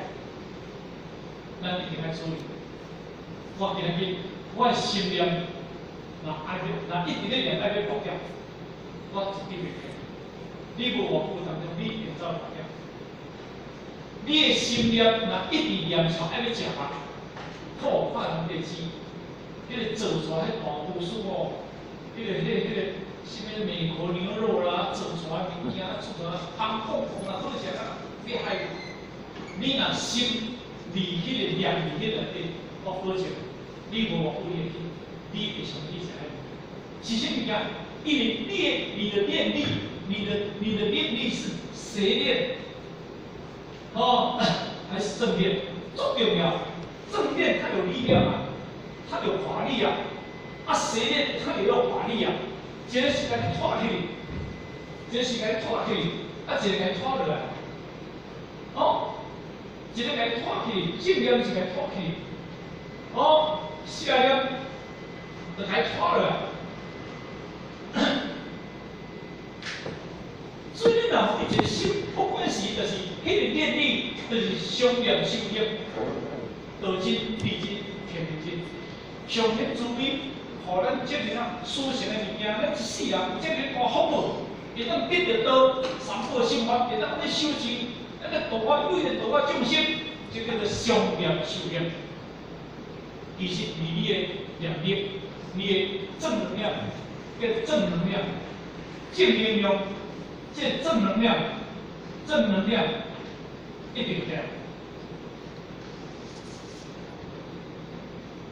A: 來，咱一定愛注意。我今日我的心念，若愛欲，若一直咧念愛欲爆掉，我一定袂變。你無偌久當中，你一定走會掉。你的心念若一直念出愛欲食肉，好看人就知，彼個做出來彼大廚師吼，彼個啥物美國牛肉啦，做出來物件做出來香噴噴啦，好食啊！你害，你若心離彼個念佇彼內底，我保證，你無偌久你會去，你會想起食彼物件。是啥物件？因為你的念力，你的念力是邪念，哦，還是正念？足重要。正念它有力量啊，它有法力啊。啊，邪念它也有法力啊。一个是共你拖去，一個是共你拖去，啊，一個共你拖落來。哦，一個共你拖去，正念是共你拖去。哦，邪念就共你拖落來。所以你若有一個心，不管是就是彼個念力，就是上念修行，道真、理真、天地真，上天慈悲，予咱這個啊殊勝的物件，咱一世人有這個大福報，會當得著道，三寶聖法，會當按呢修持，咱個度化有緣度化眾生，這叫做上念修行。其實，你的念力，你的正能量，叫正能量，正能量。這正能量，正能量一定對。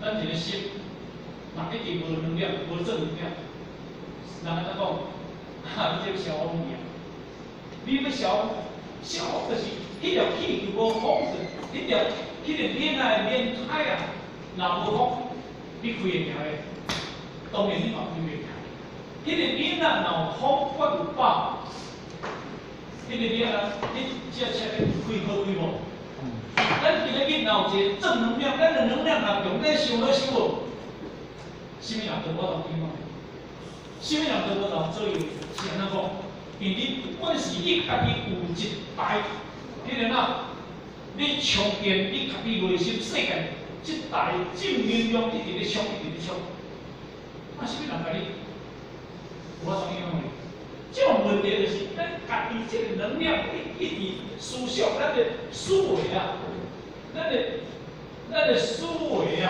A: 咱一個心，若一直無能量，無正能量，人按怎講？哈，你這個消風去啊！你欲消風，消風就是彼條氣球無風，彼條彼個鏈仔鏈胎啊，若無風，你開會行的？當然你嘛開袂行。彼個鏈仔若有風，我有飽。彼個鏈仔，你這車開好開無？咱今日若有一個正能量，咱的能量若強，咱想好想無？啥物人都無法度影響，啥物人都無法度左右，是按怎講？因為你不管是你家己有一台，彼個哪，你充電，你家己內心世界，這台正能量一直咧充，一直咧充，啊，啥物人共你有法度影響你？這種問題就是咱家己這個能量一直思想，咱的思維啊，咱的思維啊，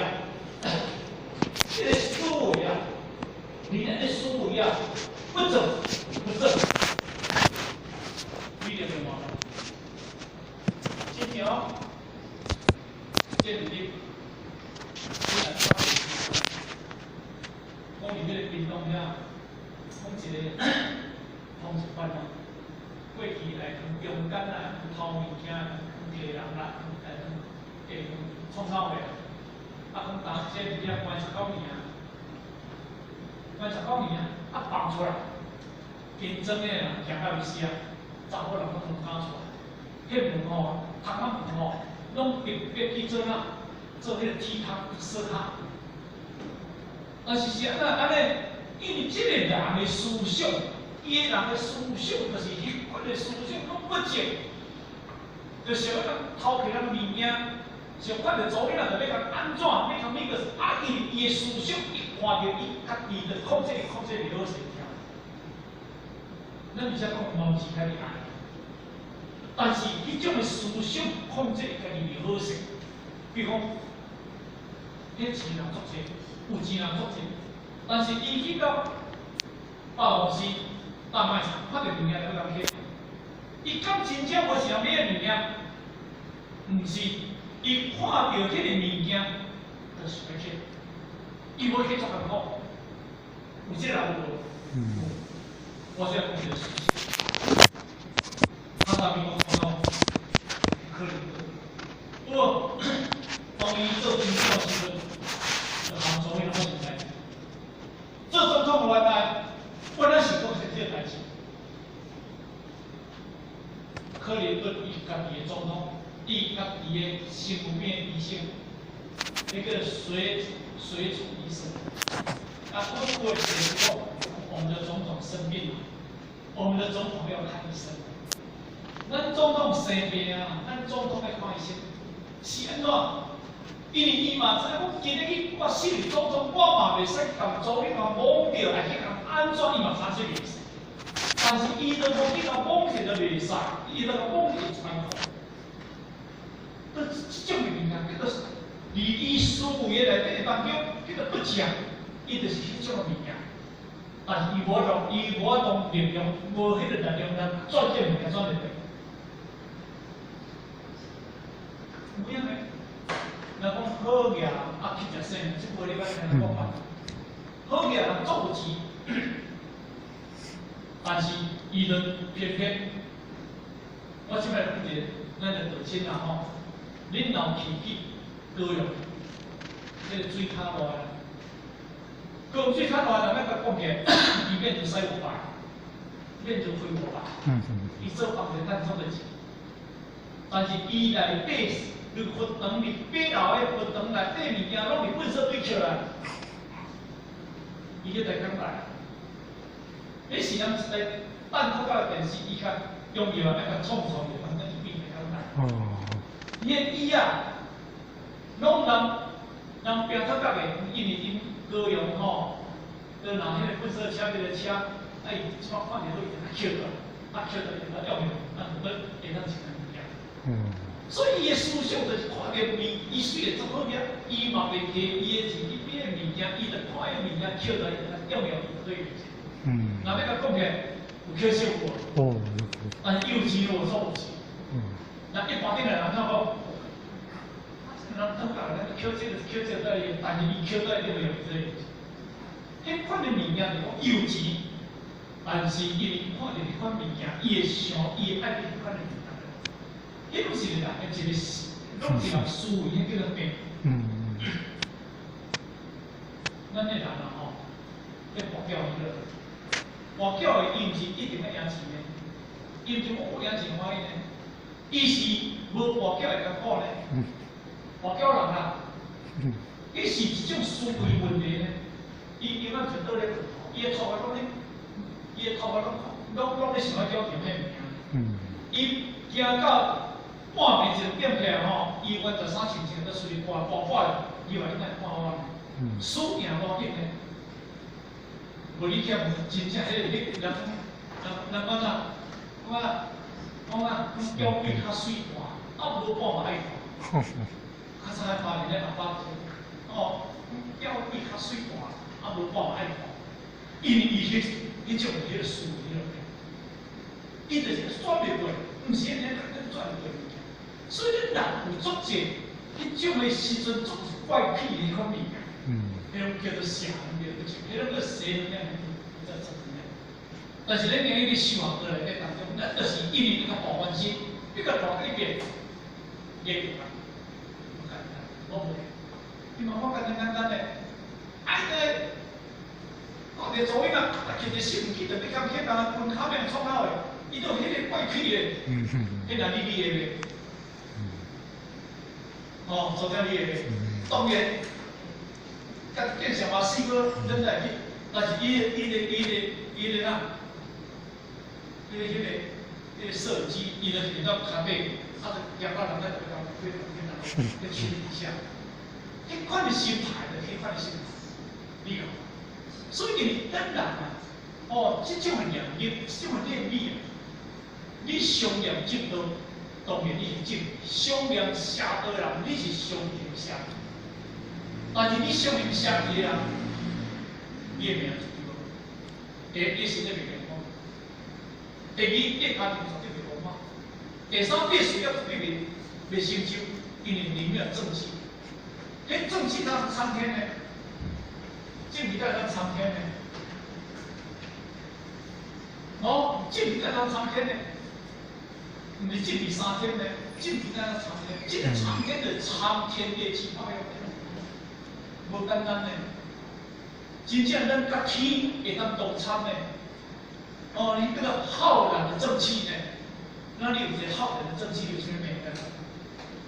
A: 這個思維啊，你咱的思維啊，不正不正，你就會麻煩。真正，這是你，你來抓講佇彼個屏東遐，講一個。風習慣哦，過去來囥中間啦，囥偷物件，囥提人啦，囥囥創造的，啊，講當這物件關19年啊，關十九年啊，啊放出來，金裝的啦，行到伊死啊，查某人攏毋敢出來，彼門吼，窗仔門吼，攏特別去做啥？做彼個鐵窗鎖卡。但是是按怎按呢？因為這個人的思想。伊的人的思想就是彼款的思想攏不正，就想欲偷摕咱物件，想看著查某囡仔就欲共按怎，欲共物个啊，因為伊的思想一看著伊家己就控制控制袂好勢。咱毋使講嘛毋是家己愛，但是彼種的思想控制家己袂好勢。比如講，彼錢人足濟，有錢人足濟，但是伊去到百貨公司、大賣場，看著物件就欲共買。伊敢真正無想買物件？毋是，伊看著彼個物件，就想欲買。伊無去做艱苦，有這個人有無？有。我這講一個事實。他大兵講講可能，有無？當伊做總統的時陣，就含所有攏是代誌。做總統的原來，本來是講是這個代誌。克林頓伊家己的總統，伊家己的身邊醫生，彼個隨處醫生。啊，阮過去講，我們的總統生病了，我們的總統要看醫生。咱總統生病啊，咱總統欲看醫生，是按怎？因為伊嘛知影講，今日去我身為總統，我嘛袂使共查某共摸著，來去共按怎，伊嘛知這袂使。但是伊都無去共摸起就袂使，伊都共摸起就穿苦。這這種物件叫做佇伊思維內底當中叫做不正，伊就是彼種物件。但是伊無用，伊無法度力量，無彼個力量來轉這物件轉會變。有影的，若講好額啊，乞食生，這句話你捌聽人講無？好額人足有錢，但是伊就偏偏，我這擺講一个，咱的道親啊吼，恁若有去高雄，彼个水跤內，高雄水跤內，人欲共講起來，伊變做使五百，變做開五百，伊做房地產賺著錢，但是伊內底，你佛堂裡八樓的佛堂內底物件，攏是糞埽堆起來，伊去台港來，彼時人是在等透過電視，伊較重要啊，較創造的，反正伊變台港來。伊的椅仔，攏人拼透角的，因為𪜶高雄吼，都拿彼个糞埽車，彼个車，啊伊這擺看著都伊就抾落，啊抾落伊就用用，啊就閣會當穿物件。所以伊的思想就是看著物，伊雖然做好物，伊嘛袂摕伊的錢去買物件，伊就看彼物件抾來用用就對。若欲共講起來，有可惜無？
B: 哦，
A: 但是有錢無所有錢。那一般頂的人怎講？人感覺咱抾這個抾這個在用，但是伊抾在用用這個。彼款的物件就講有錢，但是因為看著彼款物件，伊會想，伊會愛彼款的物件。彼攏是人的一個，攏是人思維，彼叫做病。咱的人啊吼，咧跋筊彼个，跋筊的伊毋是一定愛贏錢的，伊毋是講有贏錢歡喜呢，伊是無跋筊會艱苦呢。跋筊人啊，伊是一種思維問題呢。伊永遠就倒咧伊的頭殼攏咧，伊的頭殼攏咧想欲繳錢彼物件。伊行到半暝一點起來吼，伊完全衫穿穿都隨掛掛掛，伊話你莫看我，輸贏無緊的，無你欠真正彼個彼人人講啥？講啊講啊，講繳比較水大，啊無半嘛愛看。較早的爸咧阿爸哦，繳比較水大，啊無半嘛愛看，因為伊彼種彼个思維彼個，伊就是選袂過，毋是按呢咱轉過物件。所以恁人有足濟彼種的時陣，總是怪癖的彼款物件。彼種叫做邪能量，彼種叫邪能量，叫正能量。但是咱今日咧修行過來咧當中，咱就是因為比較大關心，比較大改變，會變啊。無簡單，我無。你嘛我簡單簡單的，啊個，看著左邊啊，啊摕一個攝影機就欲共去人分跤命創好的，伊都彼个怪癖的，彼若你會袂？哦，昨天你會袂？當然，甲見上嘛四哥，咱來去，但是伊个哪，彼个攝影機，伊就是到跤底，啊，就行到人家就共去去去去底下，彼款的心態，就彼款的心態，你講，所以因咱人啊，哦，這種的業力，這種的業力啊，你常念正道，當然你是正；常念邪道的人，你是常念邪。但是你常念邪的人，你的命就對無。第一，你身體袂健康；第二，你的家庭絕對袂和睦；第三，你的事業絕對袂成就，因為裡面有正氣。彼正氣它是參天的，正氣才當參天的。哦，正氣才當參天的，毋是正氣三天的，正氣才當參天。這個參天的參天地氣魄，無簡單的。真正咱佮天會當同參的，哦，你這個浩然的正氣呢？那你有一個浩然的正氣，有啥物命？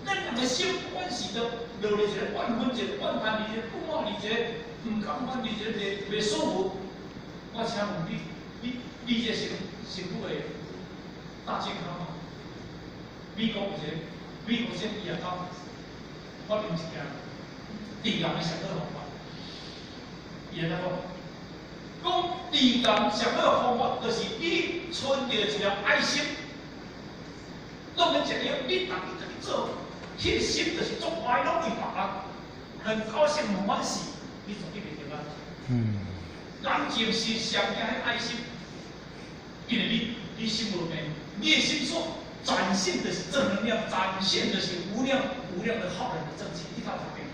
A: 咱人的心不管是都落咧一個怨恨，一個怨嘆，一個不滿，一個毋甘願，一個袂舒服。我請問你，你這身軀會大健康嗎？美國有一個美國這醫學家發明一件治癌的上好方法。伊來講，講治癌上好方法，就是你存著一粒愛心，攏免食藥，你逐日去做，彼個心就是足愛，攏為別人，很高興，很歡喜，你絕對袂著癌。癌症是上驚彼愛心，因為你心無病，你的心所展現的是正能量，展現的是無量無量的浩然的正氣，你才有病。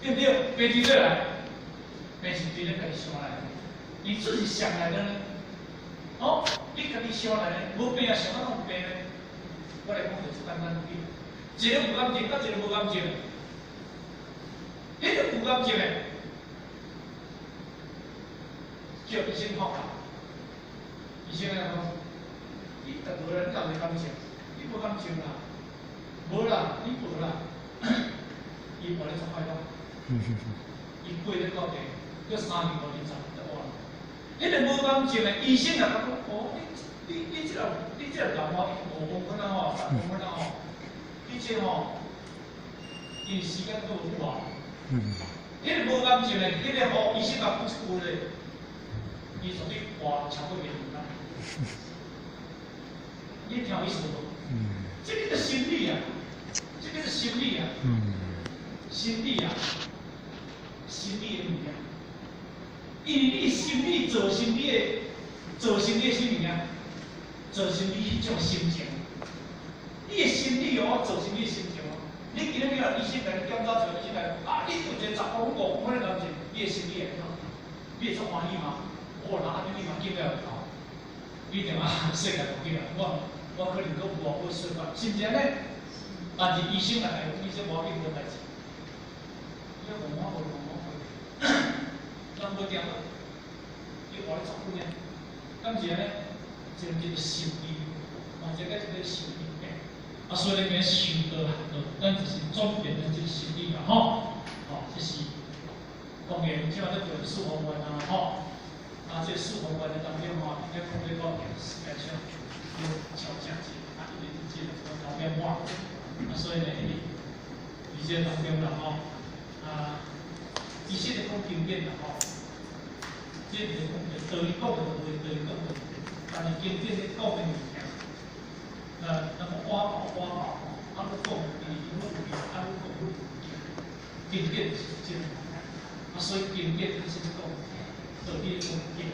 A: 對不對？病從佗來，病是對咱家己想來的，你自己想來的呢？哦，你家己想來呢，無病啊，想到有病呢？我來講就是簡單啲，一个有感情，佮一个無感情，彼个有感情的，叫醫生看，醫生來講，你逐個人敢有感情？你無感情啦，無啦，你無啦，伊無咧怎快講？伊過咧到地，閣3年5年10就完。彼个無感情的醫生啊，講哦，你這個感冒5公分啊吼，3公分啊吼，你這吼，伊時間都有偌。彼个無感情的，彼个吼醫生甲講出話咧，伊絕對活超過1年啦。你聽有意思無？這个是心理啊，這个是心理啊，心理啊，心理的物件。因為你心理造成你的，造成你的啥物件？造成你彼種心情。你的心理哦，造成你的心情哦。你今日你若醫生共你檢查出來，醫生來啊，你有一個10公分5公分的癌症，你的心理會怎？你會足歡喜嗎？哦，那按呢你嘛見了頭，你定啊世界無去啦。我可能閣有偌好說法，是毋是按呢？但是醫生來講，醫生無要緊無代誌。你講我無，我無，人無定咯，伊活咧十幾年，敢是按呢？這個叫做心理，嘛這個叫做心理病。啊，所以你免想多多，咱就是轉變咱這個心理啦，吼。吼，這是當然，這馬咧做四方願啊，吼。啊，這四方願的當中吼，應該講咧講世界上有超正濟，啊，因為這個頭變滿，啊，所以呢，佇這當中啦，吼，啊，其實咧講經典啦，吼，這個講道理講的有，道理講的，但是經典咧講的物件，那麼挖寶挖寶，啊，愈講伊愈有名，啊，愈講愈有勁，經典就是這樣，啊，所以經典就是講道理講經，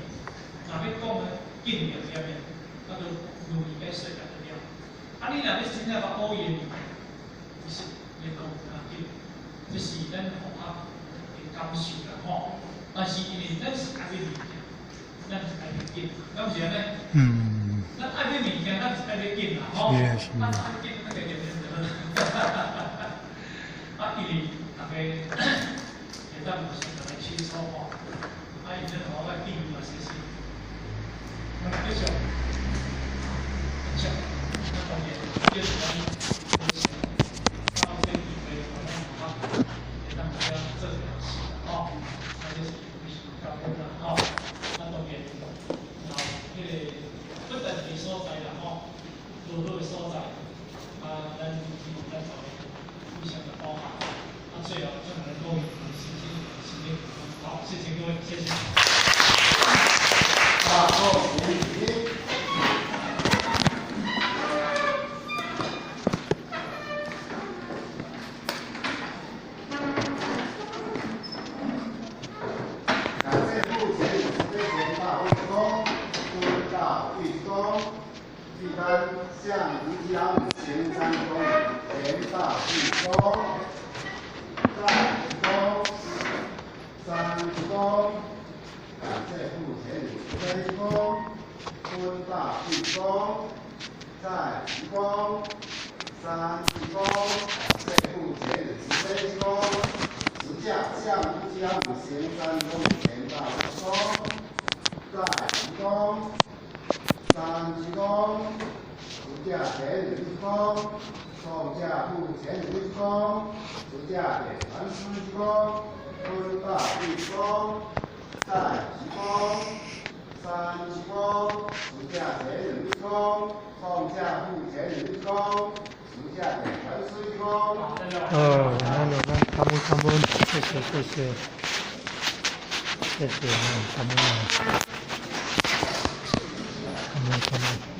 A: 若欲講呢，經驗了呢，啊，就容易解說就對了。啊，你若欲真正捌古伊的物件，其實咧講較緊，這是咱佛學的感受啦，吼。但是因為咱是愛買物件，咱是愛買緊，敢是按呢？
B: 嗯。
A: 咱愛買物件，咱是愛買緊啦，吼。
B: 是啊，是
A: 啊。愛買緊，咱家念念就好。啊，因為逐家會當有時來切磋吼，啊，因咧互我建議嘛，謝謝。我來繼續，繼續，那當然，繼續咱啊，有這機會，咱學會當大家做一個事啦，吼。啊，這是必須交流啦，吼。啊，當然，啊，彼個不但是所在啦，吼，無好的所在，啊，咱希望咱大家互相的包涵。啊，最後，咱來講，心心心靈，好，謝謝各位，謝謝。
C: 大眾起立。感謝目前慈悲賢大會公尊道義公，一般向吳江行山公賢大義公，再公三公，感謝目前慈悲公尊大義公，再公三公，感謝目前慈悲公。十架向吳江行山公賢大義公，再公三公，十架前一公，創架布前一公，十架給傳師一公，尊大義公，再公三公，十架前一公，創架布前一公，十架給傳師一公。
B: 哦，那那感恩感恩，謝謝謝謝，謝謝，感恩感恩感恩。